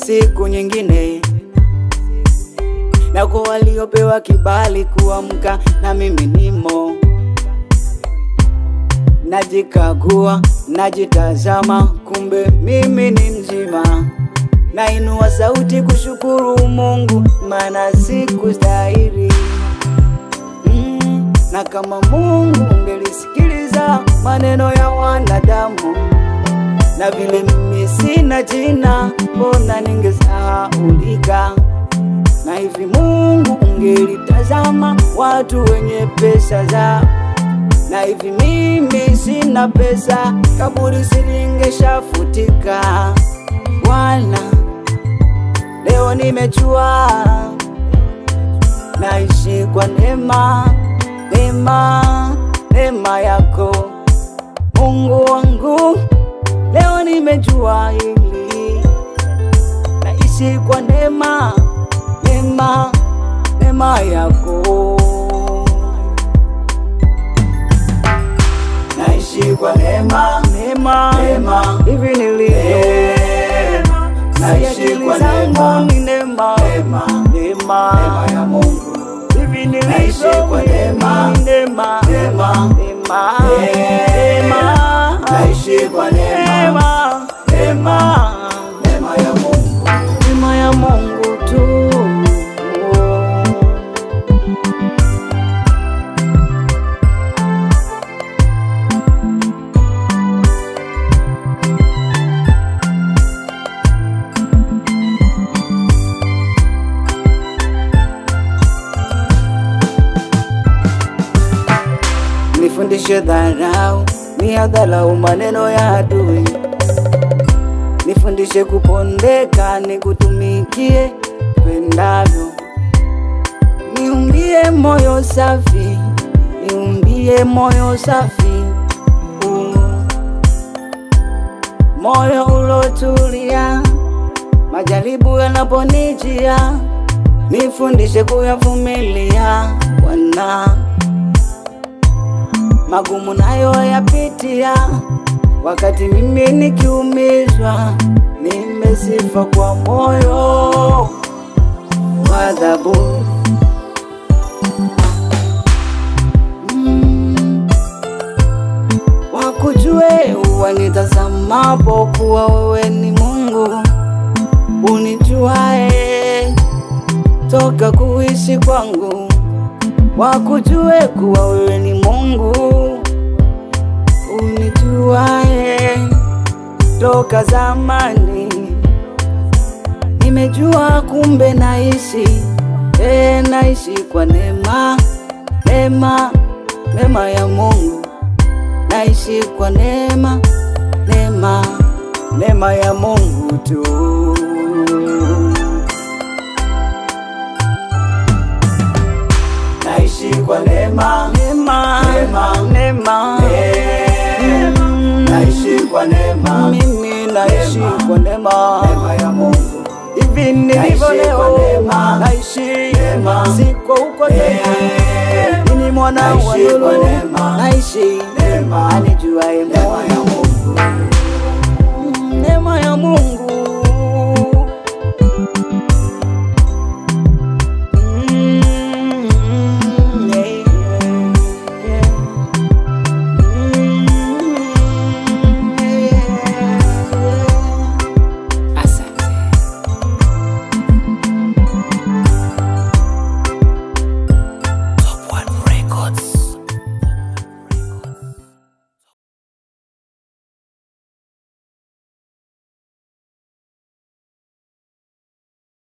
siku nyingine, na kwa waliopewa kibali kuamka na mimi nimo. Najikagua, najitazama, kumbe mimi ni mzima. Nainua sauti kushukuru Mungu, maana sikustahili. Na kama Mungu ungelisikiliza maneno ya wanadamu, na vile mimi sina jina, mbona ningesahaulika? Na hivi Mungu ungelitazama watu wenye pesa zao, na hivi mimi sina pesa, kaburi silingeshafutika. Bwana, leo nimejua naishi kwa neema, neema, neema yako Mungu wangu. Leo nimejua hili, naishi kwa neema, neema, neema yako. Naishi kwa neema, neema, neema, hivi nilivyo. Naishi kwa neema, ni neema, neema, neema, neema ya Mungu. Hivi nilivyo Naishi kwa neema, ni neema, neema, neema, neema. Naishi kwa neema, neema, neema, neema ya Mungu. Neema ya Mungu tu. Nifundishe dharau, niyadharau maneno ya adui. Nifundishe kupondeka, nikutumikie pendavyo. Niumbie moyo safi, niumbie moyo safi, moyo ulotulia. Majaribu yanaponijia, nifundishe kuyavumilia Bwana. Magumu nayo yapitia, wakati mimi nikiumizwa, nimesifa kwa moyo wa adhabu. Wakujue wanitazamapo kuwa wewe ni Mungu unijuae toka kuishi kwangu. Wakujue kuwa wewe ni Mungu unijuae toka zamani. Nimejua kumbe naishi, naishi kwa neema, neema, neema ya Mungu. Naishi kwa neema, neema, neema ya Mungu tu. Naishi kwa neema, neema, neema, neema, neema. Naishi kwa neema, mimi naishi kwa neema, neema ya Mungu. Hivi nilivyo Naishi kwa leo neema, naishi, neema, siko huko tena. Mimi ni mwana wa Naishi kwa nuru, neema, naishi, neema, anijuaye neema ya Mungu. Mungu.